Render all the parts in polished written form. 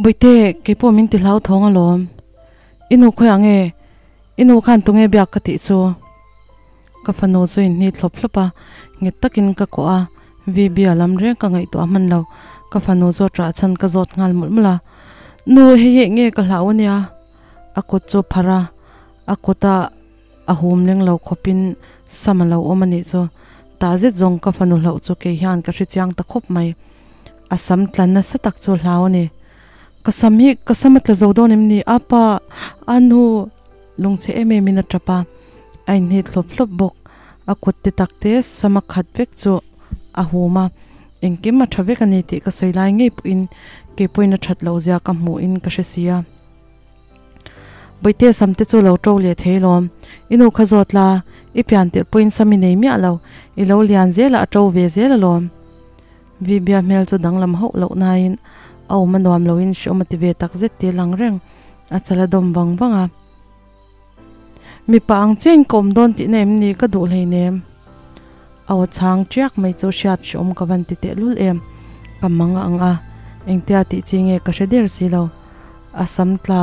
Bawihte, keipawh min ti hlauthawng alawm. I nu khawiah nge? I nu khan tunge biak ka tih chu? Ka fanu chu inhni thlawp thlawp a, nghet takin ka kawh a, VB a lam reng ka ngaihtuah hman lo. Ka fanu chu a ṭah chhan ka zawt nghal mawlh mawlh a, Nu, hei hi enge ka hlau ania? A kut chu phar a, a kuta a hum leng lo khawpin sam a lo awm a nih chu. Tah zet zawng ka fanu hlauh chu kei hian ka hre chiang ta khawp mai. A sam tla nasa tak chu hlau a ni. Ka sam hi ka sam a tla zo dawn em ni? A pa, a nu lungchhe em em in a tap a, a inhnit hlawp hlawp bawk. A kut te tak te sam a khat vek chu a hum a, engkim a tha vek a ni tih ka sawi lai ngei pawhin kei pawhin a that loh zia ka hmuh in ka hre si a. Bawihte sam te chu lo to leh thei lawm. I nu kha zawt la, i pian tirh pawhin sam i nei miah lo, i lo lian zel a a to ve zel alawm. Vibia hmel chu danglam hauh loh nain a awm a nuam loin hreawm a ti ve tak zet tih a lang reng, a chal a dawm vang vang a. Mipa ang chiain ka awm dawn tihna em ni ka duh hleinem. A aw chhang tiak mai chu hriat hreawm ka van ti tehlul em, ka mang ang a, engtia tih chi nge ka hre der si lo. A sam tla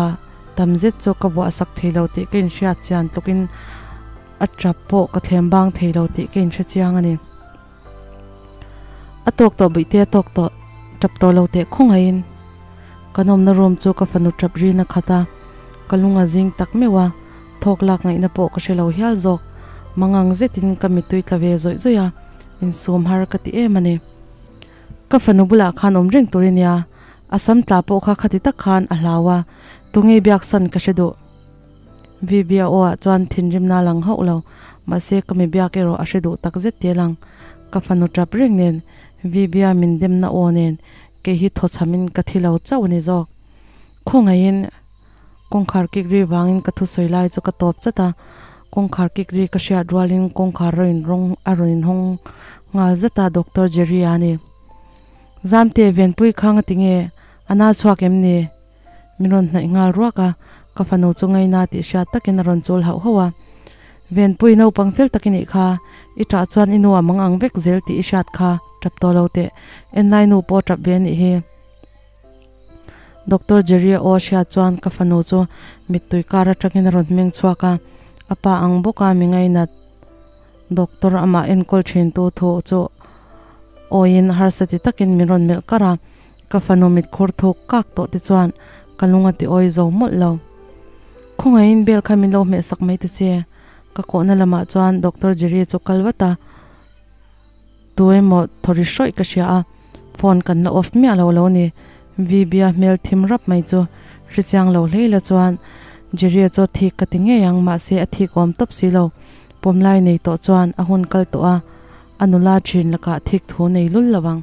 tam zet chu ka vuah sak thei lo tih ka inhriat chian tlukin a tap pawh ka thlem bang thei lo tih ka inhre chiang a ni. A tawk tawh bawihte a tawk tawh tap tawh lo teh khawngaihin kan awmna room chu ka fanu tap rin a khat a, ka lung a zing tak meuh a, thawk lak ngaihna pawh ka hre lo hial zawk, mangang zetin ka mittui tla ve zawih zawih a, insum har ka ti em a ni. Ka fanu bulah khan awm reng tur i nia, a sam tla pawh kha khati tak khan a hlau a, tunge biaksan ka hre duh. Vibia aw ah chuan thinrimna a lang hauh lo, mahse ka mi biak erawh a hre duh tak zet te lang. Ka fanu tap reng nen, Vibia min demna aw nen kei hi thaw chhamin ka thi lo chauh a ni zawk. Khawngaihin kawngkhar kik ri vangin ka thusawi lai chu ka tawp chat a, kawngkhar kik ri ka hriat rualin kawngkhar rawn rawng a rawn inhawng nghal zet a, Doctor Jerry a ni. Zamte, Venpui khang a ti nge? A nal chhuak em ni? Min rawn hnaih nghal ruak a, ka fanu chu ngaina tih hriat takin a rawn chul hauh hauh a. Venpui naupang fel tak i nih kha, i ṭah chuan i nu a mang ang vek zel tih i hriat kha, ṭap tawh lo teh, enlai nu pawh ṭap ve a nih hi. Doctor Jerry-a aw hriat chuan ka fanu chu mittui kar aṭangin a rawn hming chhuak a, a pa ang bawka mi ngainat doctor amah enkawl ṭhintu thu chu awiin harsa ti takin min rawn melh kar a. Ka fanu mitkhur thuk kak tawh te chuan ka lung a ti awi zo mawlh lo. Khawngaihin bel kha min lo hmeh sak mai ta che. Ka kawhna lamah chuan Doctor Jerry chu kal vat a, tu emaw thaw ri hrawih ka hria a, phone kan la off miah lo lo ni. VB-a hmel thim rap mai chu hrechiang lo hlei la chuan Jerry-a chu thik ka ti ngei ang mahse a thik awm tawp si lo. Pawmlai nei tawh chuan a hun kal tawh a, a nula thin lakah thik thu nei lul lo ang.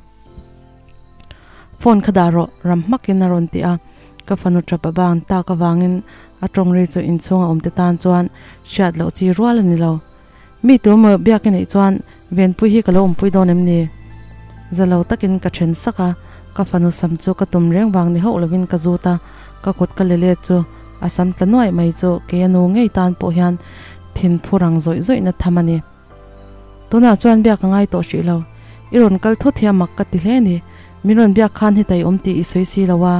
Phone kha dah rawh, ram hmakin a rawn ti a, ka fanu tap a bang tak avangin a tawng ri chu inchhung a awmte tan chuan hriat loh chi rual a ni lo. Mi tu emaw biak i neih chuan Venpui hi ka lo awmpui dawn em ni? Za lo takin ka then sak a, ka fanu sam chu ka tum reng vang ni hauh lovin ka zut a, ka kut ka le let chu a sam tla nuaih mai chu kei a nu ngei tan pawh hian thin phu rang zawih zawihna tham a ni. Tunah chuan biak a ngai tawh hrih lo. I rawn kal thut hi a mak ka ti hle ni. Min rawn biak khan heta i awm tih i sawi si lo a.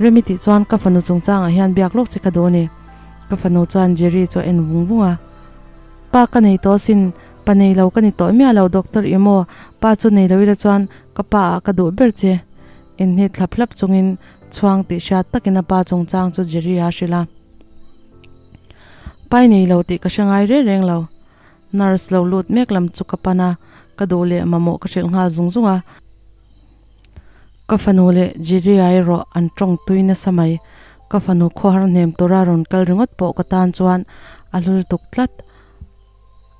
Remi tih chuan ka fanu chungchangah hian biak lawk che ka duh a ni. Ka fanu chuan Jerry chu a en vung vung a. Pa ka nei tawh asin, pa nei lo ka ni tawh miah lo Doctor i maw, pa chu nei lo ila chuan ka pa ah ka duh ber che. Inhnit hlap hlap chungin chhuang tih hriat takin a pa chungchang chu Jerry a hrilh a. Pa i nei lo tih ka hre ngai reng reng lo. Nurse lo lut mek lam chu ka pan a, ka duh leh mamawh ka hrilh nghal zung zung a. Ka fanu leh Jerry-a erawh an tawng tui nasa mai. Ka fanu khawhar hnem tura rawn kal ringawt pawh ka tan chuan a hlul tuk tlat.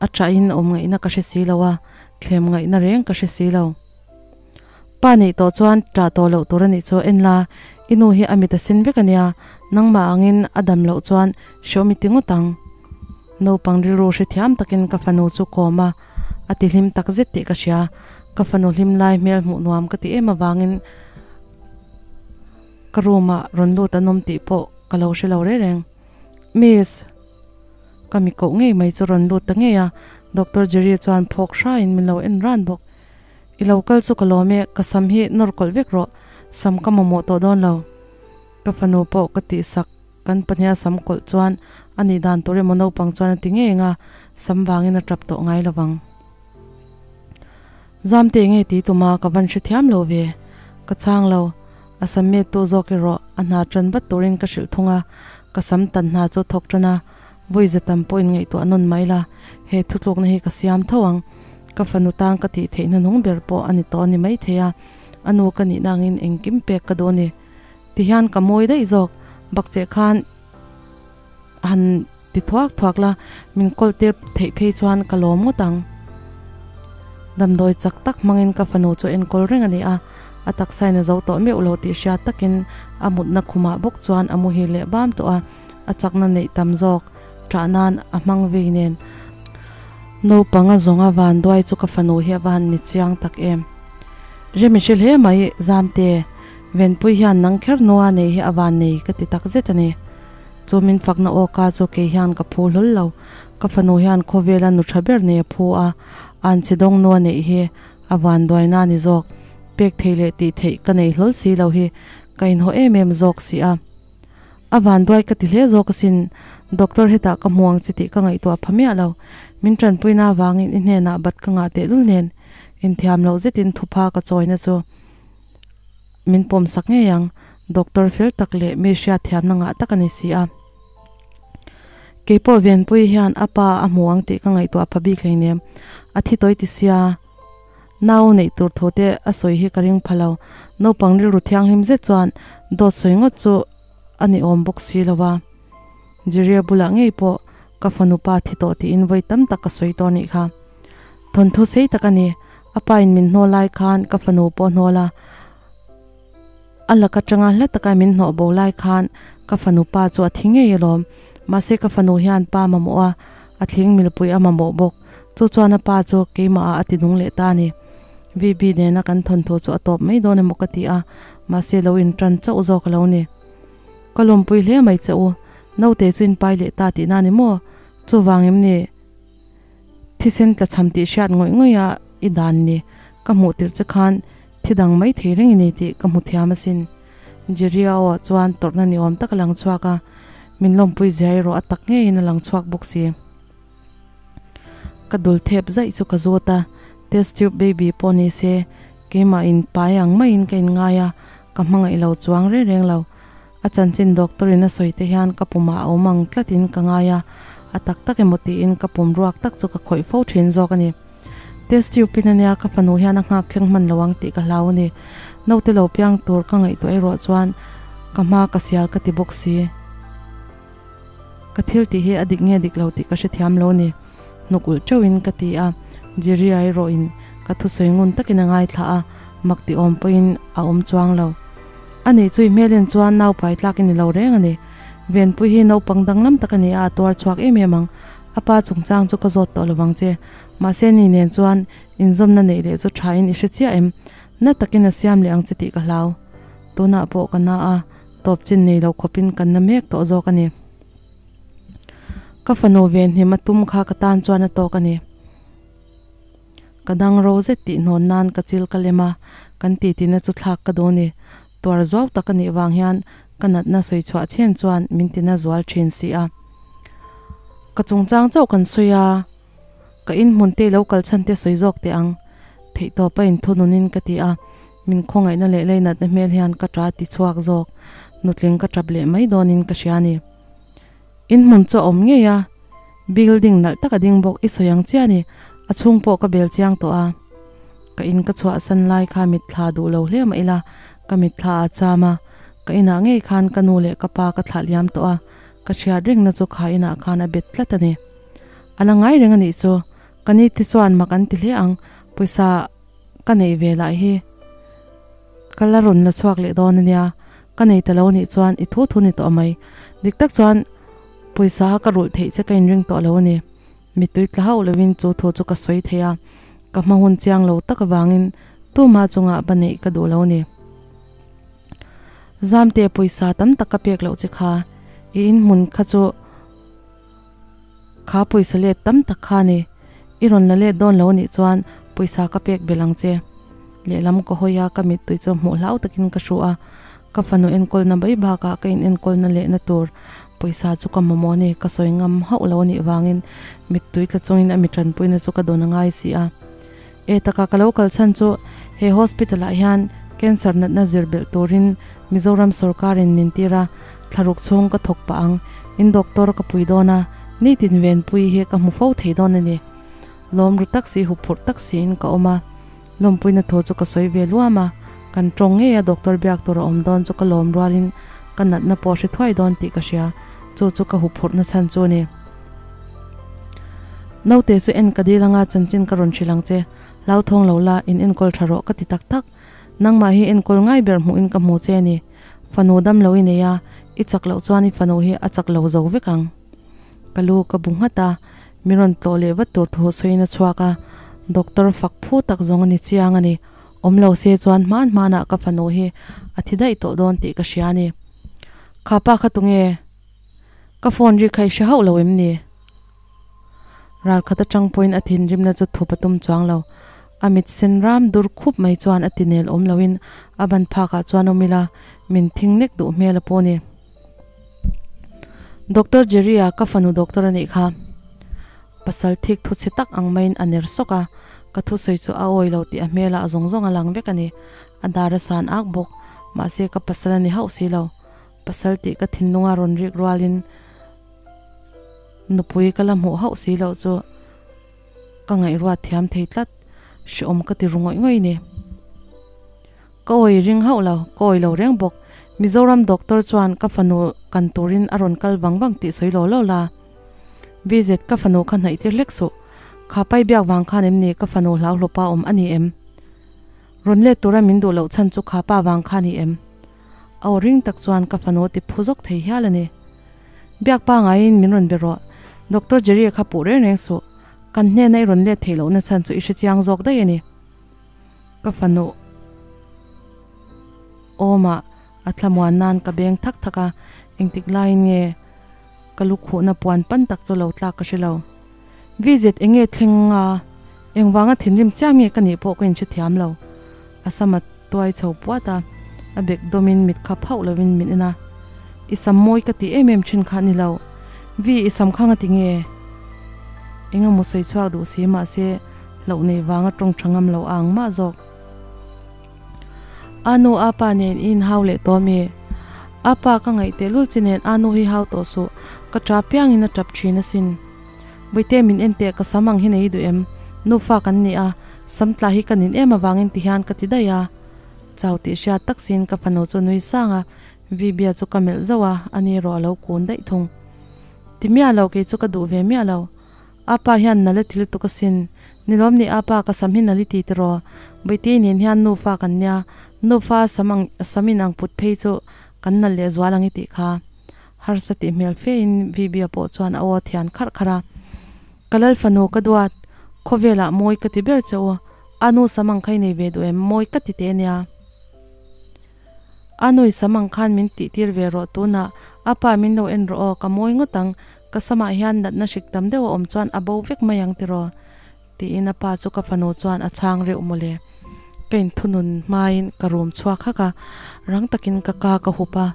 A ṭahin awm ngaihna ka hre si lo a, thlem ngaihna reng ka hre si lo. Pa neih tawh chuan ṭah tawh loh tur a nih chu en la, i nu hi a mit a sen vek a nia, nangmah angin a dam loh chuan hreawm i ti ngawt ang. Naupang rilru hrethiam takin ka fanu chu kawm a, a ti hlim tak zet tih ka hria. Ka fanu hlim lai hmel hmuh nuam ka ti em avangin ka room ah rawn lut an awm tih pawh ka lo hre lo reng reng. Miss! Ka mi koh ngei mai chu rawn lut ta ngei a, Doctor Jerry chuan phawk hraiin min lo en ran bawk. I lo kal chu ka lawm e, ka sam hi nawr kawlh vek rawh, sam ka mamawh tawh dawn lo. Ka fanu pawh ka tihsak kan pahniha sam kawlh chuan a nih dan tur emaw naupang chuan a ti ngei ang a, sam vangin a tap tawh ngai lovang. Zamte nge ti tuma ka van hrethiam lo ve. Ka chhang lo. A sam met tu zawk erawh a hna tan vat turin ka hrilh thung a, ka sam tan hna chu thawk tan a, vawi za tam pawhin ngaihtuah nawn mai la, he thutlukna hi ka siam tho ang. Ka fanu tan ka tih theih hnuhnung ber pawh a ni tawh a ni maithei a, a nu ka nihna angin engkim pek ka duh a ni. Tihian ka mawi daih zawk, bakcheh khan han ti thuak thuak la, min kawl tir theih phei chuan ka lawm ngawt ang. Damdawi chak tak hmangin ka fanu chu enkawl reng a ni a, a taksain a zo tawh meuh lo tih hriat takin a mutna khumah bawk chuan a muhil leh bam tawh a, a chakna neih tam zawk ṭah nan a hmang vei nen. Naupang a zawnga vanduai chu ka fanu hi a va han ni chiang tak em. Remi hre hle mai Zamte, Venpui hian nang kher nua nei hi a van nei ka ti tak zet a ni. Chu min fakna awka chu kei hian ka phu hlawl lo. Ka fanu hian khawvela nu tha ber nei a phu a, anchhe dawng nua neih hi a vanduaina a ni zawk. Pek theih leh tih theih ka nei hlawl si lo hi ka inhaw em em zawk si a. A vanduai ka ti hle zawk asin, doctor hetah ka hmu ang che tih ka ngaihtuah pha miah lo. Min tanpuina avangin i hnenah bat ka ngah tehlul nen inthiam loh zetin thupha ka chawina chu min pawm sak ngei ang, doctor fel tak leh mi hriatthiamna ngah tak a ni si a. Keipawh Venpuii hian a pa a hmu ang tih ka ngaihtuah pha bik hleinem, a thi tawi ti sia, nau neih tur thu te a sawi hi ka ring pha lo, naupang rilru thianghlim zet chuan dawt sawi ngawt chu a ni awm bawk si lo a. Jeria bulah ngei pawh ka fanu pa thi tawh tiin vawi tam tak ka sawi tawh anih kha. Thawnthu sei tak a ni, a pa in min hnawl lai khan ka fanu pawh hnawl a, a lak atanga hla taka min hnawh bo lai khan ka fanu pa chu a thi ngei alawm, mahse ka fanu hian pa mamawh a, a thling milpui a mamawh bawk, chu chuan a pa chu keimah ah a ti nung leh ta a ni. VB nena kan thawnthu chu a tawp mai dawn emaw ka ti a, mahse lo in tan chauh zawk a lo ni. Ka lawmpui hle mai che u, naute chu in pai leh ta tihna a ni maw? Chuvang em ni? Thisen tla chham tih hriat ngawih ngawih a i dan ni, ka hmuh tirh che khan thi dang mai thei reng i ni tih ka hmu thiam asin. Jerry-a aw chuan tawrhna ni awm tak a lang chhuak a, min lawmpui zia erawh a tak ngeiin a lang chhuak bawk si. Ka dul thep zaih chu ka zawt a, test tube baby pawh ni se keimah in pai ang maiin ka inngai a, ka hmangaih lo chuang reng reng lo. A chanchin doctor in a sawi te hian ka pumah a awm ang tlatin ka ngai a, a tak tak emaw tiin ka pum ruak tak chu ka khawih fo thin zawk a ni. Test tube in ania ka fanu hian a nghak thleng hman lo ang tih ka hlau a ni. Naute lo piang tur ka ngaihtuah erawh chuan ka hma ka sial ka ti bawk si. Ka thil tih hi a dik nge dik lo tih ka hrethiam lo ni. Hnuk ulh teuhin ka ti a, Jerry-a erawhin ka thusawi ngun takin a ngaithla a, mak ti awm pawhin a awm chuang lo. A nih chu i hmelin chuan nau pai tlak i ni lo reng a ni. Venpui hi naupang danglam tak a ni a, a tuar chhuak em em ang. A pa chungchang chu ka zawt tawh lo vang che. Mahse ni nen chuan inzawmna neih leh chu thain i hre chiah em? Na takin a siam leh ang che tih ka hlau. Tunah pawh ka na a, tawp chin nei lo khawpin kan na mek tawh zawk a ni. Ka fanu venhim a tum kha ka tan chuan a tawk a ni. Ka dang ro zet tih hnawn nan ka chil ka lem a, kan titina chu thlak ka duh ni. Tuar zuau tak a nih vang hian ka natna sawi chhuah chhen chuan min tina zual thin si a. Ka chungchang chauh kan sawi a, ka inhmun te lo kal chhan te sawi zawk teh ang. Theihtawp a inthununin ka ti a, min khawngaihna leh leinatna hmel hian ka ta ti chhuak zawk. Nutling ka tap leh mai dawnin ka hria a ni. Inhmun chu a awm ngei a, building nalh tak a ding bawk i sawi ang chiah a ni, a chhung pawh ka bel chiang tawh a. Ka in ka chhuahsan lai kha mitthla duh lo hle mah ila, ka mitthla a cham a, ka inah ngei khan ka nu leh ka pa ka thlah liam tawh a, ka hriat rengna chu kha inah khan a bet tlat a ni. A la ngai reng a nih chu, ka ni te chuan mak an ti hle ang, pawisa ka neih ve lah hi ka la rawn la chhuak leh dawn a nia, ka nei ta lo a nih chuan i thu thu ni tawh mai. Dik tak chuan pawisa ka rulh theih che ka inring tawh lo a ni. Mittui tla hauh lovin chu thu chu ka sawi thei a, ka hma hun chiang lo tak avangin tuma chungah va neih ka duh lo a ni. Zamte pawisa tam tak ka pek loh che kha, i inhmun kha chu Kha pawisa let tam tak kha ni. I rawn la let dawn lo anih chuan pawisa ka pek belh ang che. Lehlam ka hawi a, ka mittui chu hmuh hlau takin ka hru a. Ka fanu enkawl na mai bakah ka in enkawl na leh na tur pawisa chu ka mamawh a ni. Ka sawi ngam hauh lo a nih vangin mittui tla chungin a mi tanpuina chu ka dawn a ngai si a. E taka ka lo kal chhan chu he hospital ah hian cancer natna zir belh turin Mizoram sorkarin min tir a, thlaruk chhung ka thawk pah ang. In doctor ka pui dawn a, nitin venpui hi ka hmu fo thei dawn a ni. Lawm ru tak si huphurh tak siin ka awm a. Lawmpuina thu chu ka sawi ve luam a, kan tawng ngei a doctor biak tur a awm dawn chu ka lawm rualin ka natna pawh hre thuai dawn tih ka hria, chu chu ka huphurhna chhan chu a ni. Naute chu en ka dil anga chanchin ka rawn hrilh ang che, hlauthawng lo la, in enkawl tha rawh ka ti tak tak. Nangmah hi enkawl ngai ber hmuhin ka hmu che a ni. Fanu dam lo i nei a, i chak loh chuan i fanu hi a chak lo zo vek ang. Ka lu ka bu nghat a, mi rawn tlawh leh vat tur thu sawiin a chhuak a, doctor fak phu tak zawng a ni chiang a ni. Awm lo se chuan hman hmanah ka fanu hi a thi daih tawh dawn tih ka hria a ni. Kha pa kha tunge? Ka phone ri kha i hre hauh lo em ni? Ral khat atang pawhin a thinrimna chu thup a tum chuang lo. A mit sen ram dur khup mai chuan a ti nel awm loin a ban phakah chuan awm ila min thing nek duh hmel a pawh a ni. Doctor Jerry-a ka fanu doctor a nih kha. Pasal thik thu chhe tak ang maiin a ner sawk a, ka thusawi chu a awi lo tih a hmelah zawng zawng a lang vek a ni. A dar a san ak bawk, mahse ka pasal a ni hauh si lo. Pasal tih ka thinlunga rawn rik rualin nupui ka la hmuh hauh si loh chu ka ngaihruat thiam thei tlat, hreawm ka ti ru ngawih ngawih a ni. Ka awi ring hauh lo, ka awi lo reng bawk. Mizoram doctor chuan ka fanu kan turin a rawn kal vang vang tih sawi law law la. VZ, ka fanu kha hnaih tir hlek suh. Kha pai biak vang khan em ni ka fanu hlau hlawpa awm a ni em? Rawn let tura min duh loh chhan chu kha pa vang kha ni em? A aw ring tak chuan ka fanu ti phu zawk thei hial a ni. Biak pa ngaiin min rawn be rawh. Doctor Jerry kha puh reng reng suh. Kan hnena i rawn let theih lohna chhan chu i hrechiang zawk daih a ni. Ka fanu awmah a thlamuan nan ka beng thak thak a, engtik laiin nge ka lu khuhna puan pan tak chu lo tlak ka hre lo. Vizit enge thleng a, engvanga thinrim chiah nge ka nih pawh ka inhre thiam lo. A sam a tuai chho puat a, a bek dawmin mit kha phauh lovin min en a, I sam mawi ka tih em em thin kha ni lo, Vi i sam kha ngati nge? Engemaw sawi chhuak duh si mahse, Hlauh nei vanga tawng tha ngam lo ang mah zawk. A nu a pa nen i inhau leh tawh mi? A pa ka ngaih teh lul chi nen a nu hi hau tawh suh, ka tap piangin a tap thin asin. Bawihte min en teh ka sam ang hi nei duh em? Nufa kan ni a, sam tla hi ka nin em avangin ti hian ka ti daih a. Chau tih hriat tak siin ka fanu chu nui sang a, Vibia chu ka melh zauh a, ani erawh a lo kun daih thung. Ti miah lo kei chu ka duh ve miah lo. A pa hian nal a ti lutuk asin. Nilawm ni a pa ka sam hi nal i ti tiraw? Bawihtei nen hian nufa kan nia, nufa sam ang sam in ang put phei chu kan nal leh zual ang i tih kha. Harsa tih hmel fe in Vibia pawh chuan a aw thian kharh kharh a. Ka lal fanu ka duat, khawvelah mawi ka ti ber che u. A nu sam ang kha i nei ve duh em? Mawi ka ti teh nia. A nui sam ang khan min tih tir ve rawh tunah a pa min lo en rawh aw ka mawi ngawt ang ka samah hian natna hrik tam deuh a awm chuan a bo vek mai ang tiraw tiin a pa chu ka fanu chuan a chhang reuh mawle ka inthunun hmain ka rum chhuak hak a rang takin ka ka ka hup a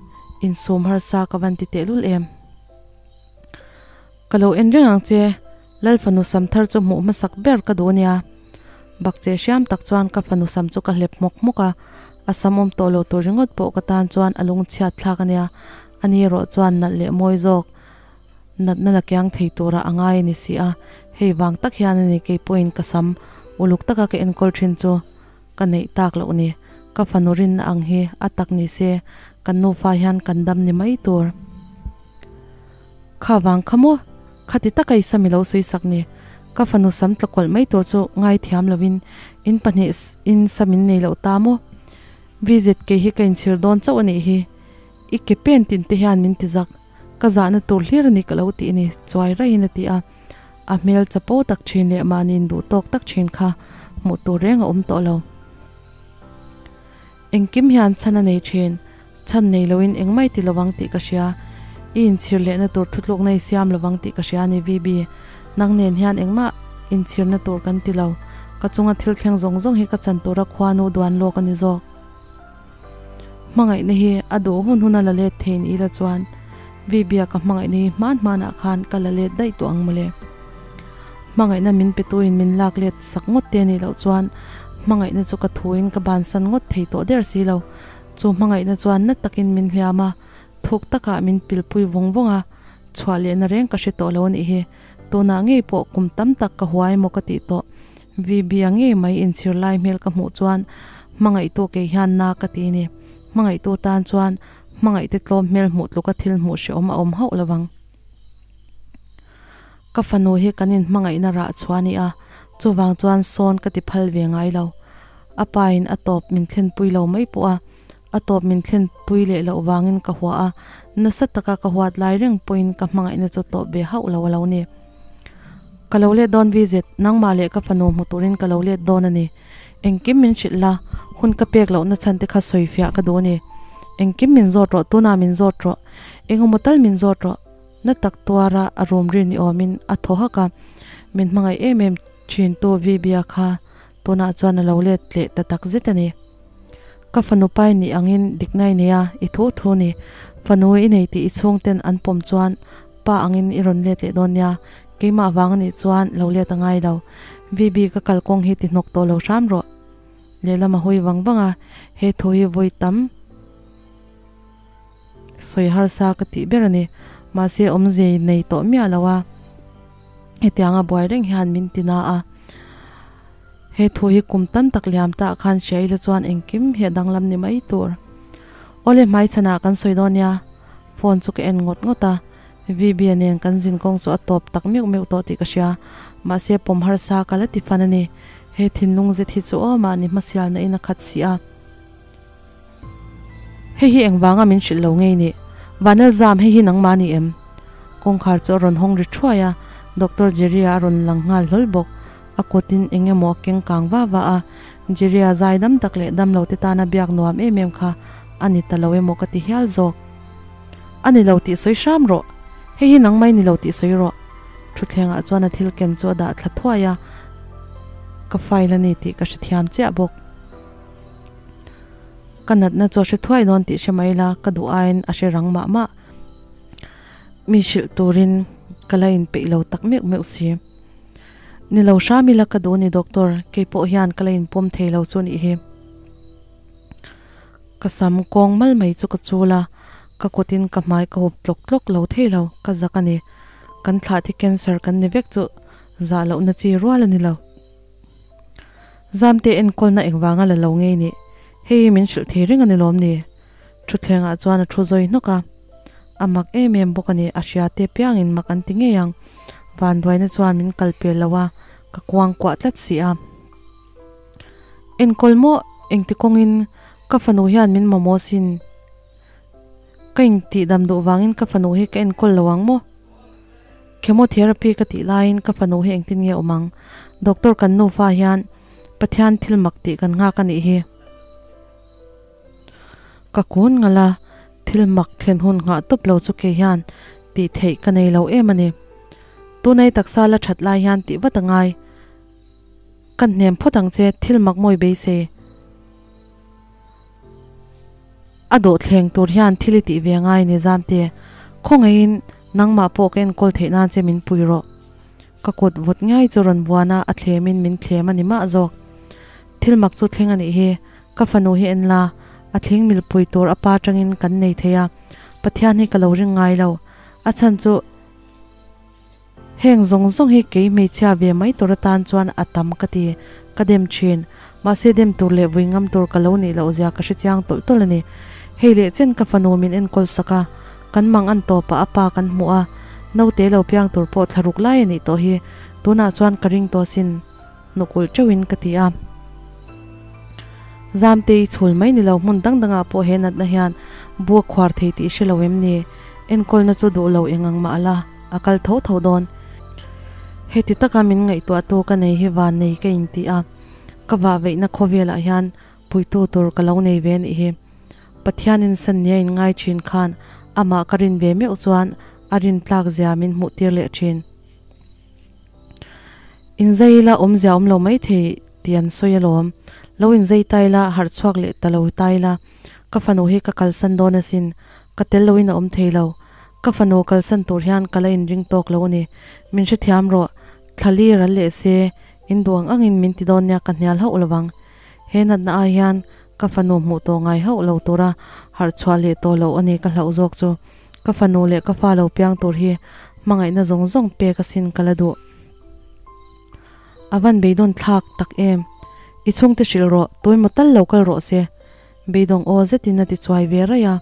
insum harsa ka van ti tehlul em ka lo en reng ang che. Lal fanu sam thar chu hmuh hmasak ber ka duh ania. Bakche hriam tak chuan ka fanu sam chu ka hlep hmawk hmawk a, a sam awm tawh lo tur ringawt pawh ka tan chuan a lungchhiat thlak ania. Ani erawh chuan nalh leh mawi zawk natna la kiang thei tura a ngai a ni si a, hei vang tak hian a ni kei pawhin ka sam uluk taka ka enkawl thin chu ka neih tak loh ni. Ka fanu rinna ang hi a tak ni se kan nufa hian kan dam ni mai tur. Kha vang kha maw? Khati taka i sam i lo sawi sak ni. Ka fanu sam tla kawlh mai tur chu ngaithiam lovin in pahnih in sam in nei loh ta maw? VZK hi ka inchhir dawn chauh a nih hi. I ke pen tin te hian min ti zak. Ka zahna tur hlir a ni ka lo tih ni, chuai raiin a ti a. A hmel chapo tak thin leh mahni induh tawk tak thin kha hmuh tur reng a awm tawh lo. Engkim hian chhan a nei thin. Chhan nei loin engmai ti lovang tih ka hria. I inchhir lehna tur thutlukna i siam lovang tih ka hria a ni VB. Nang nen hian engmah inchhirna tur kan ti lo. Ka chunga thil thleng zawng zawng hi ka chan tura khuanu duan lawk a ni zawk. Hmangaihna hi a duh hun hun a la let thei ni ila chuan Vibia ka hmangaihna hi hman hmanah khan ka la let daih tawh ang mawle. Hmangaihna min pe tuin min lak let sak ngawt te anih loh chuan hmangaihna chu ka thuin ka bansan ngawt thei tawh der si lo. Chu hmangaihna chuan na takin min hliam a, thuk takah min pilpui vawng vawng a, chhuah lehna reng ka hre tawh lo anih hi. Tunah ngei pawh kum tam tak ka huai maw ka tih tawh. Vibia ngei mai inchhir lai hmel ka hmuh chuan hmangaihtu kei hian na ka ti ni. Hmangaihtu tan chuan hmangaihte tlawm hmel hmuh tluka thil hmuh hrehawm a awm hauh lo vang. Ka fanu hi kan inhmangaihna rah chhuah a ni a, chuvang chuan sawn ka ti phal ve ngai lo. A pa in a tawp min thlenpui lo mai pawh a, a tawp min thlenpui leh loh vangin ka hua a, nasa taka ka huat lai reng pawhin ka hmangaihna chu tawp ve hauh lo a lo ni. Ka lo let dawn Vizet, nangmah leh ka fanu hmu turin ka lo let dawn a ni. Engkim min hrilh la, hun ka pek lohna chhan te kha sawi fiah ka duh a ni. Engkim min zawt rawh, tunah min zawt rawh, engemaw tal min zawt rawh. Na tak tuara a rum ri ni awmin a thaw hak a, min hmangaih em em thintu Vibia kha tunah chuan a lo let leh ta tak zet a ni. Ka fanu pai nih angin dikna i nei a, i thu thu ni. Fanu i nei tih i chhungten an pawm chuan pa angin i rawn let leh dawn nia, keimah vang anih chuan lo let a ngai lo. Vibi ka kalkawng hi ti hnawk tawh lo hram rawh. Lehlam a hawi vang vang a, he thu hi vawi tam. Sawi harsa ka tih ber a ni. Mahse awmzia nei tawh miah lo a, hetianga buai reng hian min ti na a. He thu hi kum tam tak liam ta ah khan hria ila chuan engkim hi a danglam ni mai tur. Awle hmaichhanah kan sawi dawn nia, phone chu ka en ngawt ngawt a, VB-a nen kan zin kawng chu a tawp tak meuh meuh tawh tih ka hria. Mahse pawm harsa ka la ti fan a ni. He thinlung zet hi chu aw mahni hmasialna in a khat si a. Hei hi engvanga min hrilh lo ngei nih? Vanel zam, hei hi nangmah ni em? Kawngkhar chu a rawn hawng ri thuai a, Doctor Jerry-a a rawn lang nghal hlawl bawk. A kutin eng emaw a keng kang va va a, Jerry-a zai dam tak leh dam lo te tana biak nuam em em kha a ni ta lo emaw ka ti hial zawk. A ni lo tih sawi hram rawh. Hei hi nangmah i ni lo tih sawi rawh. Thutthlengah chuan a thil ken chu a dah thla thuai a, ka file a ni tih ka hrethiam chiah bawk. Ka natna chu a hre thuai dawn tih hre mai la, ka duh aiin a hre rang mah mah. Mi hrilh turin ka la inpeih lo tak meuh meuh si. Ni lo hram ila ka duh ni doctor, kei pawh hian ka la inpawm thei lo chu nih hi. Ka sam kawng mal mai chu ka chul a, ka kutin ka hmai ka hup tlawk tlawk lo thei lo, ka zak a ni. Kan thlah thi cancer kan ni vek chu zah lohna chi rual a ni lo. Zamte enkawlna engvanga la lo ngei nih? Hei min hrilh thei reng a ni lawm ni? Thutthlengah chuan a thu zawi hnawk a. A mak em em bawk a ni, a hria te piangin mak an ti ngei ang. Vanduaina chuan min kal pel lo a, ka kuang kuah tlat si a. Enkawl maw? Engti kawngin? Ka fanu hian min mamawh sin. Ka intihdam duh vangin ka fanu hi ka enkawl lo ang maw? Chemotherapy ka tih laiin ka fanu hi engtin nge awm ang? Doctor kan nufa hian Pathian thil mak tih kan nghak a nih hi. Ka kun ngal a, thil mak thlen hun nghah tawp lo chu kei hian tih theih ka nei lo em a ni. Tunai taksa la that lai hian tih vat a ngai. Ka hnem phawt ang che, thil mak mawi beisei. A dawhthleng tur hian thil i tih ve ngai ni Zamte, khawngaihin nangmah pawh ka enkawl theih nan che min pui rawh. Ka kut vut ngai chu rawn buan a, a thlemin min thlem a ni mah zawk. Thil mak chu thleng a nih hi, ka fanu hi en la, a thleng milpui tur a pa tangin kan nei thei a, Pathian hi ka lo ring ngai lo, a chhan chu Heng zawng zawng hi kei hmeichhia ve mai tur atan chuan a tam ka ti, ka dem thin. Mahse dem tur leh vui ngam tur ka lo nih loh zia ka hre chiang tawlh tawlh a ni. Hei leh chen ka fanu min enkawl sak a, kan mang an tawp ah a pa kan hmuh a, naute lo piang tur pawh thla ruk lai a nih tawh hi, tunah chuan ka ring tawh sin, hnuk ulh teuhin ka ti a. Zamtei chhul mai ni lo hmun dang dangah pawh he natna hian bu a khuar thei tih i hre lo em ni? Enkawlna chu duh lo eng ang mah la, a kal tho tho dawn. Heti taka min ngaihtuahtu ka nei hi van nei ka inti a, ka vah veihna khawvelah hian puitu tur ka lo nei ve anih hi. Pathianin san nia in ngai thin khan amah ka rin ve meuh chuan a rin tlak zia min hmuh tir leh thin. Inzei ila awmzia awm lo mai thei tih an sawi alawm. Lo inzei ta ila, harh chhuak leh ta lo ta ila. Ka fanu hi ka kalsan dawn asin, ka tel loin a awm thei lo. Ka fanu kalsan tur hian ka la inring tawk lo a ni. Min hrethiam rawh, thla li ral leh se, in duh ang angin min ti dawn nia ka hnial hauh lovang. He natna ai hian ka fanu hmuh tawh ngai hauh lo tura harh chhuah leh tawh loh a ni ka hlauh zawk chu. Ka fanu leh ka fa lo piang tur hi hmangaihna zawng zawng pek asin ka la duh. A van beidawn thlak tak em! I chhungte hrilh rawh, tuimaw tal lo kal rawh se. Beidawng aw zetin a ti chuai ve raih a.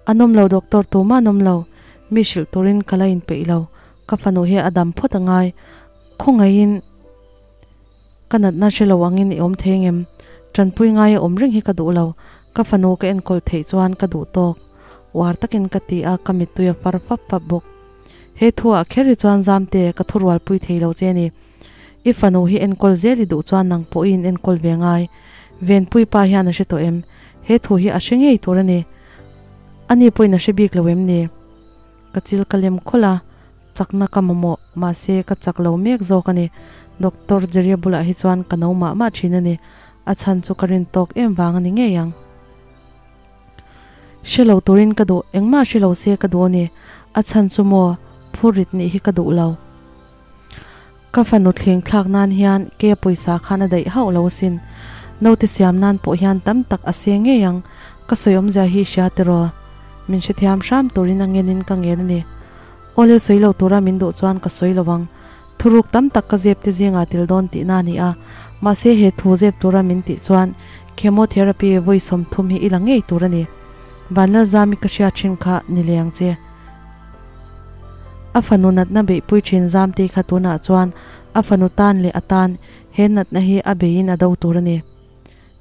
A nawm lo doctor tumah an awm lo, mi hrilh turin ka la inpeih lo, ka fanu hi a dam phawt a ngai. Khawngaihin ka natna hre lo angin i awm thei ngem? Tanpui ngai a awm reng hi ka duh lo, ka fanu ka enkawl theih chuan ka duh tawk. Uar takin ka ti a, ka mittui a far fap fap bawk. He thuah kher hi chuan Zamte ka thurualpui thei lo che ni. I fanu hi enkawl zel i duh chuan nang pawh i in enkawl ve ngai. Venpui pa hian a hre tawh em? He thu hi a hre ngei tur a ni. Ani pawhin a hre bik lo em ni? Ka chil ka lem khawlh a, chakna ka mamawh, mahse ka chak lo mek zawk a ni. Doctor Jeria bulah hi chuan ka no mah mah thin a ni. A chhan chu ka rin tawk em vang a ni ngei ang. Hre lo turin ka duh, engmah hre lo se ka duh a ni. A chhan chu maw, phurrit nih hi ka duh lo. Ka fanu thleng thlak nan hian ke pawisa khan a daih hauh lo asin. Note siam nan pawh hian tam tak a se ngei ang. Ka sawi awmzia hi i hria tiraw? Min hrethiam hram turin a ngenin ka ngen a ni. Awle sawi lo tura min duh chuan ka sawi lo ang. Thuruk tam tak ka zep te zingah tel dawn tihna a ni a. Mahse he thu zep tura min tih chuan chemotherapy vawi 30 hi i la ngei tur a ni. Vanlalzami ka hriat thin kha ni leh ang che. A fanu natna beihpui thin Zamtei kha tunah chuan a fanu tan leh a tan he natna hi a beiin a do tur a ni.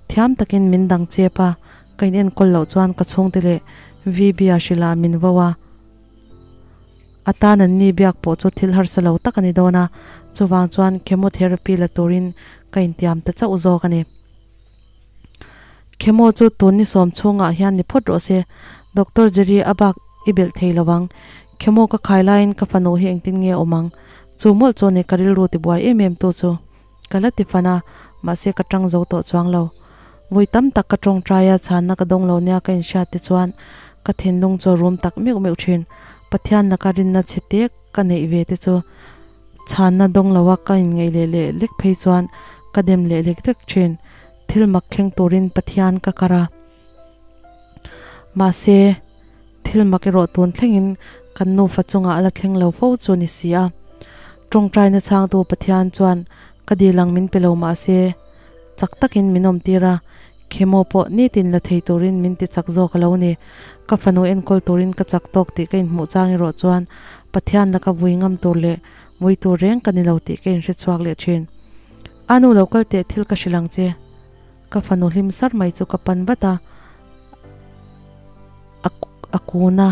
Thiam takin min dang chep a, ka inenkawl loh chuan ka chhungte leh VB-a hrilhah min vo a. A tan an ni biak pawh chu thil harsa lo tak a ni dawn a, chuvang chuan chemotherapy la turin ka intiam ta chauh zawk a ni. Chemo chu tun ni sawm chhungah hian ni phawt rawh se, Doctor Jerry a bak i belh thei lo ang. Chemo ka khai laiin ka fanu hi engtin nge a awm ang? Chu mawlh chu ni ka rilru tibuai em em tu chu. Ka la ti fan a, mahse ka tang zo tawh chuang lo. Vawi tam tak ka tawngtai a, chhanna ka dawng lo nia ka inhriat te chuan ka thinlung chu a rum tak meuh meuh thin. Pathian laka rinna chhe tek ka neih ve te chu chhanna dawng loa ka inngaih leh leh lek phei chuan ka dem leh lek lek thin. Thil mak thleng turin Pathian ka kar a. Mahse, thil mak erawh tun thlengin kan nufa chungah a la thleng lo fo chu ni si a. Tawngtaina chhangtu Pathian chuan ka dil ang min pe lo mahse, chak takin min awmtir a, chemo pawh nitin la thei turin min ti chak zawk a lo ni. Ka fanu enkawl turin ka chak tawk tih ka inhmuh chang erawh chuan Pathian laka vui ngam tur leh vui tur reng ka ni lo tih ka inhrechhuak leh thin. A nu lo kal teh thil ka hrilh ang che. Ka fanu hlim sar mai chu ka pan vat a, a kun a,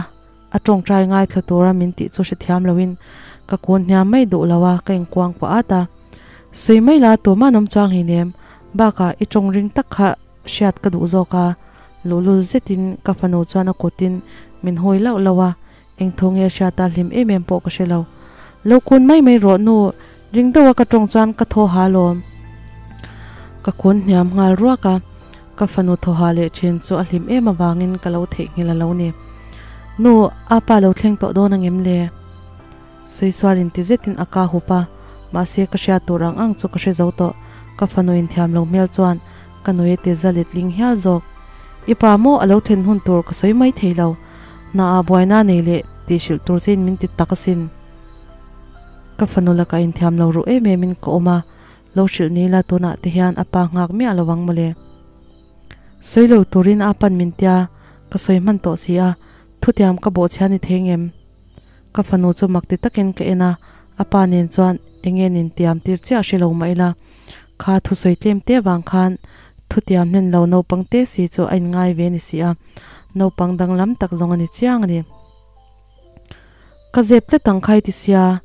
a tawngtai ngaithla tura min tih chu hrethiam loin ka kun hniam mai duh lo a, ka inkuang kuah at a. Sawi mai la tumah an awm chuang hleinem, bakah i tawng ring tak kha hriat ka duh zawk a, luhlul zetin ka fanu chuan a kutin min hawi lauh lauh a, Eng thu nge hriata hlim em em pawh ka hre lo. Lo kun mai mai rawh nu, ring deuha ka tawng chuan ka thaw ha lawm. Ka kun hniam nghal ruak a, ka fanu thaw ha leh thin chu a hlim em avangin ka lo theihnghilh a lo ni. Nu, apa lo thleng tawh dawn angem le? Suisual inti zetin a ka hup a, mahse ka hriat tur ang ang chu ka hre zo tawh. Ka fanu inthiam lo hmel chuan ka nui a ti za letling hial zawk. I pa maw a lo thlen hun tur ka sawi mai thei lo. Hna ah buaina nei leh tih hrilh tur chein min ti tak asin. Ka fanu lakah inthiam lo ruh em em in ka awm a, lo hrilh ni la tunah te hian a pa nghak miah lo ang mawle. Sawi lo turin a pan min tia, ka sawi hman tawh si a, thutiam ka bawhchhia ni thei ngem? Ka fanu chu mak ti takin ka en a, a pa nen chuan enge nin tiam tir chiah hre lo mah ila, kha thusawi tlem te vang khan thutiam hlen lo naupang te si chu a inngai ve ni si a, naupang danglam tak zawng a ni chiang a ni. Ka zep tlat ang kha i ti sia,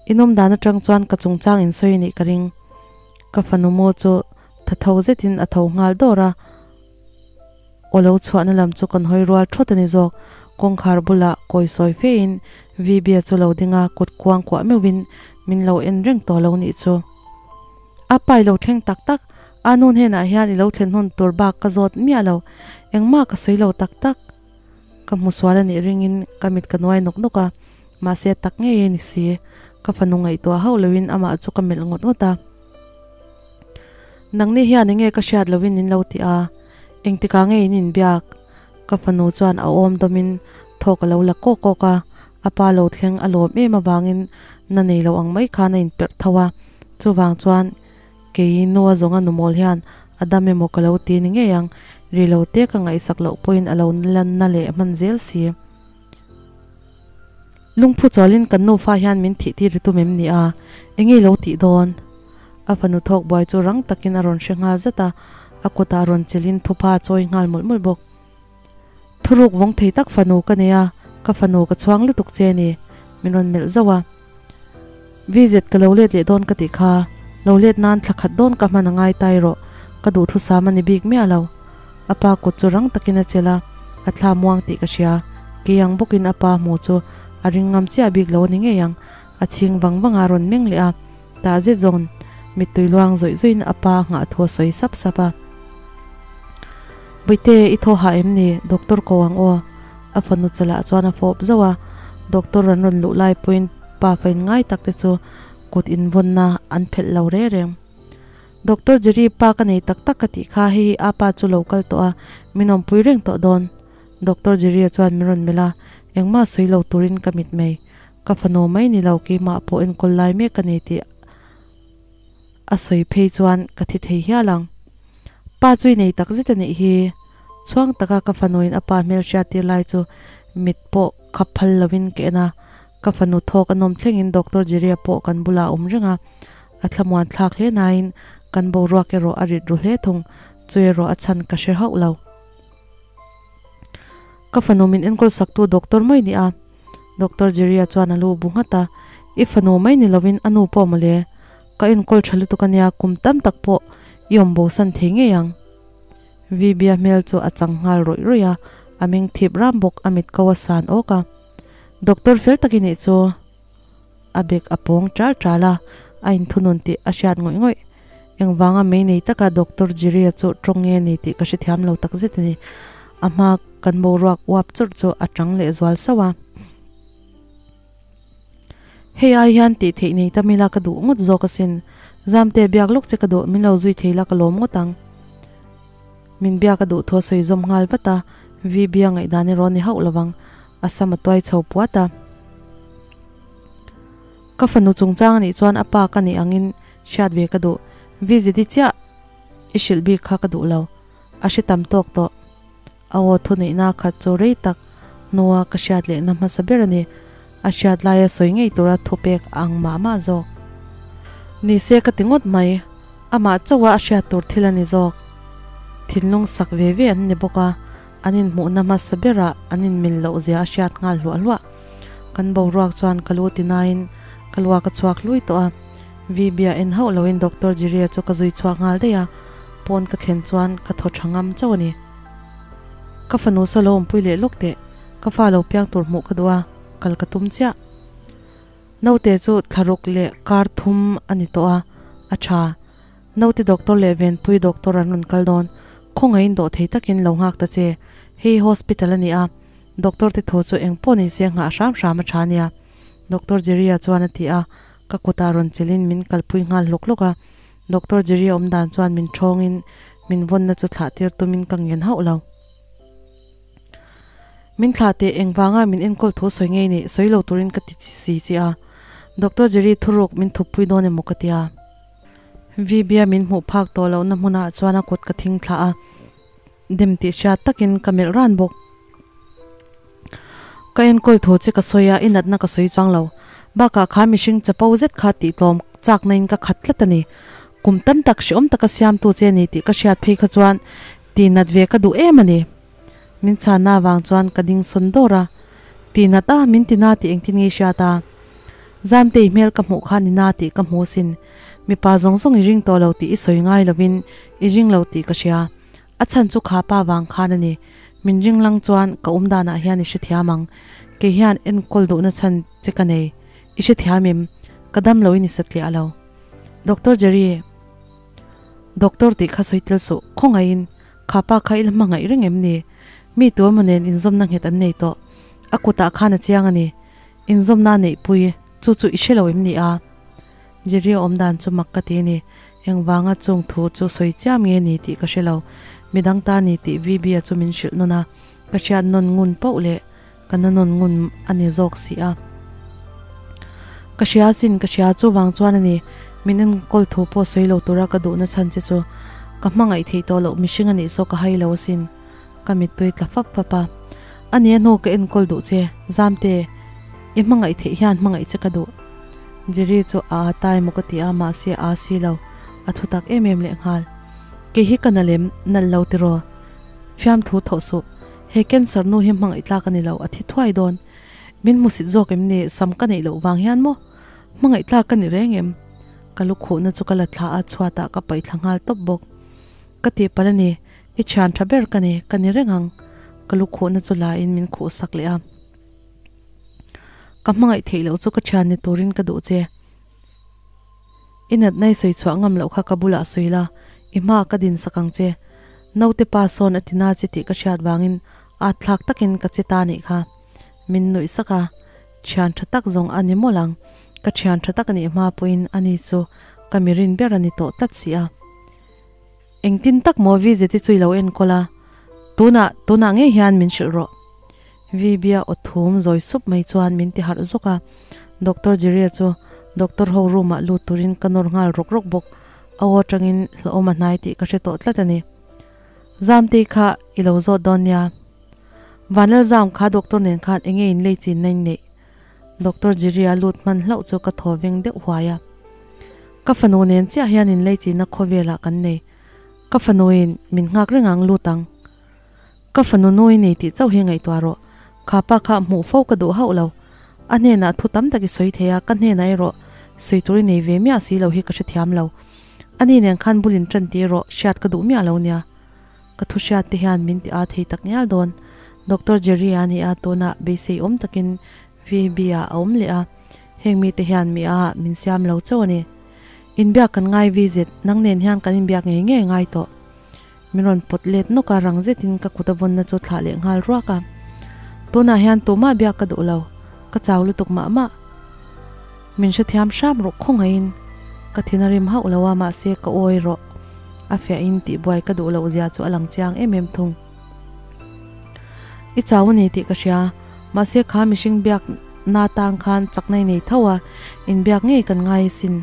inawm dan atang chuan ka chungchang insawi a nih ka ring. Ka fanu maw chu tha tho zetin a tho nghal dawr a. Aw lo chhuahna lam chu kan hawi rual thawt a ni zawk. Kawngkhar bulah kawi sawi fe in VB-a chu lo ding a, kut kuang kuah meuhin min lo en reng tawh lo nih chu. A pai lo thleng tak tak, Anu hnenah hian i lo thlen hun tur bak ka zawt miah lo, engmah ka sawi lo tak tak. Ka hmu sual a nih ringin ka mit ka nuai nawk nawk a, mahse tak ngei a ni si. Ka fanu ngaihtuah hauh loin amah chu ka melh ngawt ngawt a. Nangni hian enge ka hriat loin in lo ti a, engtikah nge in inbiak? Ka fanu chuan a awm dawmin thawk a lo la kawk kawk a, a pa lo thleng a lawm em avangin na nei lo ang mai khan a inperh tho a, chuvang chuan kei nua zawnga nu mawl hian a dam emaw ka lo ti ni ngei ang, ri lo te ka ngaihsak loh pawhin a lo la na leh hman zel si. Lungphu chawlin kan nufa hian min thih tir i tum em ni a? Enge i lo tih dawn? A fanu thawk buai chu rang takin a rawn hre nghal zat a, a kutah rawn chelin thupa a chawi nghal mawlh mawlh bawk. Thuruk vawng thei tak fanu ka nei a, ka fanu ka chhuang lutuk che ni, min rawn melh zauh a. VZ ka lo let leh dawn ka tih kha, lo let nan thla khat dawn ka hman a ngai tai rawh, ka duhthusam a ni bik miah lo. A pa kut chu rang takin a chelh a, a thla muang tih ka hria. Kei ang bawkin a pa hmu chu a ring ngam chiah bik lo a ni ngei ang, a chhing vang vang a rawn meng leh a, tah zet zawn mittui luang zawih zawihin a pa nghah thu a sawi sap sap a. Bawihte, i thaw hah em ni? Doctor ko ang aw. A fanu chalah chuan a fawp zauh a, doctor an rawn luh lai pawhin pa fain ngai tak te chu kut invawnna an phelh lo re reng. Doctor Jerry pa ka nei tak tak ka tih kha hei hi a pa chu lo kal tawh a, min awmpui reng tawh dawn. Doctor Jerry-a chuan min rawn melh a, engmah sawi lo turin ka mit mai. Ka fanu mai ni lo keimah pawh enkawl lai mek ka nei tih a sawi phei chuan ka thi thei hial ang. Pa chu i nei tak zet a nih hi. Chhuang taka ka fanuin a pa hmel hriat tir lai chu mit pawh khap phal lovin ka en a, ka fanu thawk a nawm thlengin Doctor Jerry-a pawh kan bulah a awm reng a, a thlamuan thlak hle nain kan boruak erawh a rit ru hle thung, chu erawh a chhan ka hre hauh lo. Ka fanu min enkawl saktu doctor mai ni a, Doctor Jerry-a chuan a lu bu nghat a, I fanu mai ni lovin a nu pawh mawle, ka enkawl tha lutuk a nia, kum tam tak pawh i awm bosan thei ngei ang. Vibia hmel chu a chang nghal rawih rawih a, a meng thip ram bawk, a mit ko a san awk a. Doctor fel tak i nih chu. A bek a pawng ṭal ṭal a, a inthunun tih a hriat ngawih ngawih. Engvanga mei nei taka Doctor Jiria chu tawng nge ni tih ka hrethiam lo takzet a ni. A hma kan boruak uap chawrh chu a tang leh zual sauh a. Hei ai hian tih theih nei ta mila ka duh ngawt zawk asin. Zamte biak lawk che ka duh, min lo zui thei la ka lawm ngawt ang. Min biak a duh thu a sawi zawm nghal vat a, VB a ngaihdan erawh a ni hauh lovang, a sam a tuai chho puat a. Ka fanu chungchang anih chuan a pa ka nih angin hriat ve ka duh, VZD chiah i hrilh bik kha ka duh lo, a hre tam tawk tawh. A aw thuneihna khat chu rei tak hnua ka hriat lehna hmasa ber a ni. A hriat laia sawi ngei tura thupek a ang mah mah zawk. Ni se ka ti ngawt mai, amah chauha a hriat tur thil a ni zawk. Thinlung sak ve ve an ni bawk a, an inhmuhna hmasa berah an inmil loh zia a hriat nghal hluah hluah. Kan boruak chuan ka lu tinain ka luak a chhuak hlui tawh a. Vibia en hauh loin Doctor Jiria chu ka zui chhuak nghal daih a, pawn ka thlen chuan ka thaw tha ngam chauh a ni. Ka fanu saw lo awmpui leh lawk teh, ka fa lo piang tur hmuh ka duh a, kal ka tum chiah. Naute chu thlaruk leh kar thum a ni tawh a, a tha. Naute doctor leh Venpui doctor an rawn kal dawn, khawngaihin dawh thei takin lo nghak ta che, hei hospital a ni a, doctor te thu chu eng pawh ni se nghah hram hram a tha nia, Doctor Jerry-a chuan a ti a, ka kutah rawn chelhin min kalpui nghal hlawk hlawk a. Doctor Jerry awm dan chuan min thawngin min vawnna chu thlah tir tumin ka ngen hauh lo. Min thlah teh engvanga min enkawl thu sawi ngei nih sawi lo turin ka ti si che a, Doctor Jerry thuruk min thuppui dawn emaw ka tia. VB-a min hmuh phak tawh lohna hmunah chuan a kut ka thing thlah a, dem tih hriat takin ka melh ran bawk. Ka enkawl thu che ka sawi a, i natna ka sawi chuang lo. Bakah kha mihring chapo zet kha tihtlawm chakna in ka khat tlat a ni. Kum tam tak hreawm taka siamtu che a ni tih ka hriat phei kha chuan tihnat ve ka duh em a ni. Min chhanna avang chuan ka ding sawn dawr a, Tihnat a, min tina tih engtin nge i hriat a? Zamtei hmel ka hmuh kha ni na tih ka hmu sin. Mipa zawng zawng i ring tawh lo tih i sawi ngai lovin i ring lo tih ka hria. A chhan chu kha pa vang khan a ni. Min ring lang chuan ka awm danah hian i hrethiam ang. Kei hian enkawl duhna chhan che ka nei. I hrethiam em? Ka dam lo i ni satliah lo. Doctor Jerry. Doctor tih kha sawi tel suh, khawngaihin kha pa kha i la hmangaih reng em ni? Mi tu emaw nen inzawmna nghet an nei tawh, a kutah khan a chiang a ni. Inzawmna a neihpui, chu chu i hre lo em ni a? Jerry a awm dan chu mak ka ti a ni. Engvanga chung thu chu sawi chiam nge ni tih ka hre lo. Midang ta ni tih VB-a chu min hrilh nawn a, ka hriat nawn ngun poh leh ka na nawn ngun a ni zawk si a. Ka hria sin, ka hria chuvang chuan a ni, min enkawl thu pawh sawi lo tura ka duhna chhan che chu ka hmangaih theih tawh loh mihring a nih saw ka hai lo asin. Ka mittui tla fap fap a. A nia hnu ka enkawl duh che, Zamte, i hmangaih theih hian hmangaih che ka duh. Jerry chu a a ta emaw ka ti a, mahse a si lo, a thu tak em em lehnghal. Kei hi ka na lem, nalh lo tiraw? Fiamthu thawh suh. He cancer nu hi hmangaih tlak a ni lo, a thi thuai dawn. Min hmusit zawk em ni, sam ka neih loh vang hian maw? Hmangaih tlak ka ni reng em? Ka lu khuhna chu ka la thla a, chhuatah ka paih thla nghal tawp bawk. Ka tihpalh a ni, i thian tha ber ka ni, ka ni reng ang. Ka lu khuhna chu la in min khuh sak leh a. Ka hmangaih theih loh chu ka thian ni turin ka duh che. I natna i sawi chhuah ngam loh kha ka bulah sawi la, i hma ka din sak ang che. Naute pa sawn a ti na che tih ka hriat vangin at thlak takin ka che ta nih kha. Min nuih sak a, thian tha tak zawng a ni mawlh ang. Ka thian tha tak a nih hma pawhin ani chu ka mi rin ber a ni tawh tlat si a. Engtin tak maw VZ i chu i lo enkawl a, tunah, tunah ngei hian min hrilh rawh. VB-a aw thum zawi sup mai chuan min ti harh zawk a, Doctor Jerry-a chu doctor ho room-ah lut turin ka nawr nghal rawk rawk bawk. A aw atangin hlauhawm a hnai tih ka hre tawh tlat a ni. Zamtei kha i lo zawt dawn nia. Vanlalzam kha doctor nen khan enge in lei chinna in neih? Doctor Jerry-a lut hman hlauh chu ka thaw veng deuh huai a. Ka fanu nen chiah hian in lei chinna khawvelah kan nei. Ka fanuin min nghak reng ang lut ang. Ka fanu nui nei tih chauh hi ngaihtuah rawh. Kha pa kha hmuh fo ka duh hauh lo. A hnenah thu tam tak i sawi thei a, ka hnenah erawh sawi tur i nei ve miah si lo hi ka hrethiam lo. Ani nen khan bul in tan tih erawh hriat ka duh miah lo nia. Ka thu hriat te hian min ti aa thei tak ngial dawn. Doctor Jerry a ni a, tunah beisei awm takin VB ah a awm leh a. Heng mite hian mi a min siam lo chauh a ni. Inbiak kan ngai VZ, nang nen hian kan inbiak ngei ngei ngai tawh. Min rawn pawt let nawk a, rang zetin ka kut a vawnna chu thlah leh nghal ruak a. Tunah hian tumah biak ka duh lo, ka chau lutuk mah mah. Min hrethiam hram rawh khawngaihin ka thin a rim hauh lo a, mahse ka awi rawh. A fiahin tihbuai ka duh loh zia chu a lang chiang em em thung. I chau a ni tih ka hria, mahse kha mihring biak na tang khan chakna i nei tho a, inbiak ngei kan ngai asin.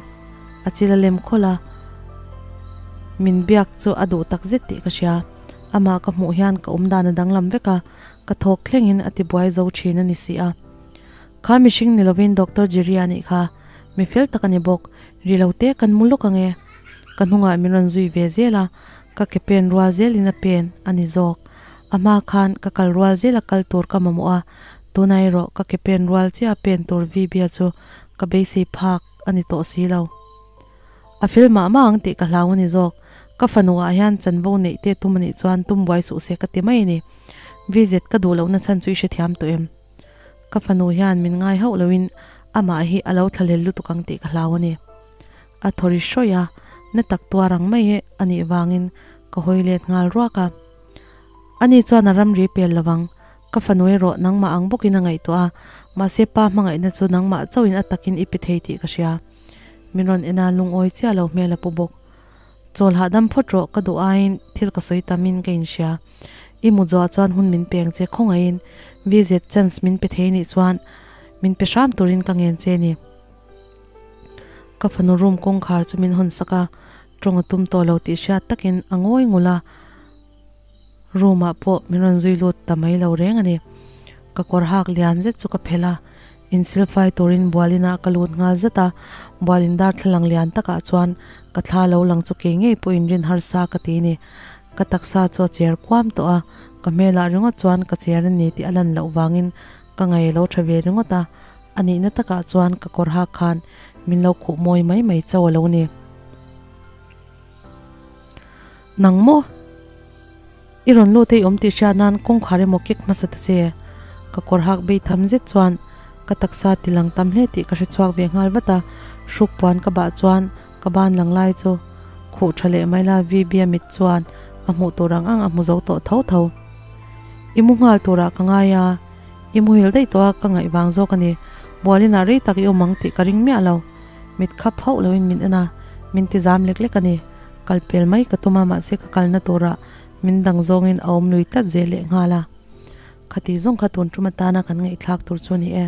A chil a lem khawlh a, min biak chu a duh tak zet tih ka hria. Amah ka hmuh hian ka awm dan a danglam vek a, ka thawk thlengin a tibuai zo thin a ni si a. Kha mihring ni lovin Doctor Jerry a nih kha, mi fel tak a ni bawk, ri lo te kan mu lawk ang e. Ka hnungah min rawn zui ve zel a, ka ke pen rual zelin a pen a ni zawk. A hma khan ka kal rual zela kal tur ka mamawh a, tunah erawh ka ke pen rual chiah a pen tur VB-a chu ka beisei phak. a ni tawh si lo. A fel mah mah ang tih ka hlau a ni zawk. Ka fanu ah hian chanvo neih te tum a nih chuan tum buai suh se ka ti mai a ni. VZ ka duh lohna chhan chu i hrethiam tawh em? Ka fanu hian min ngai hauh loin amah hi a lo thlahlel lutuk ang tih ka hlau a ni. A thaw ri hrawih a, na tak tuar ang mai a nih vangin ka hawi let nghal ruak a. Ani chuan a ramri pel lovang. Ka fanu erawh nangmah ang bawkin a ngaihtuah a, mahse pa hmangaihna chu nangmah chauhin a takin i pe thei tih ka hria. Min rawn en a, lungawi chiah lo hmel a pu bawk. Chawl hahdam phawt rawh, ka duh aiin thil ka sawi tamin ka inhria. I mu zuah chuan hun min peng che khawngaihin VZ chance min pe thei nih chuan min pe hram turin ka ngen che ni. Ka fanu room kawngkhar chu min hawn sak a, tawng a tum tawh lo tih hriat takin a ngawi ngul a. Room ah pawh min rawn zui lut ta mai lo reng a ni. Ka kawr hak lian zet chu ka phelh a, insilfai turin bualin ah ka lut nghal zet a, bualin darthlalang lian takah chuan ka thla lo lang chu kei ngei pawhin rin harsa ka ti ni. Ka taksa chu a cher kuam tawh a, ka hmelah ringawt chuan ka cher a ni tih a lan loh vangin ka ngaih lo tha ve ringawt a, a nihna takah chuan ka kawr hak khan min lo khuh mawi mai mai chauh a lo ni. Nang maw? I rawn lut ei awm tih hriat nan kawngkhar emaw kek hmasa ta che. Ka kawr hak bei tham zet chuan ka taksa ti lang tam hle tih ka hre chhuak ve nghal vat a, hruk puan ka bah chuan ka ban lang lai chu Khuh tha leh mai la VB-a mit chuan a hmuh tur ang ang a hmu zo tawh tho tho. I mu nghal turah ka ngai a, i muhil daih tawh a ka ngaih vang zawk a ni. Bualin ah rei tak i awm ang tih ka ring miah lo. Mit khap hauh loin min en a, min ti zam lek lek a ni. Kal pel mai ka tum a mahse ka kalna turah min dang zawngin a awm lui tlat zel leh nghal a. Khati zawng kha tun tum atana kan ngaihthlak tur chu a ni e.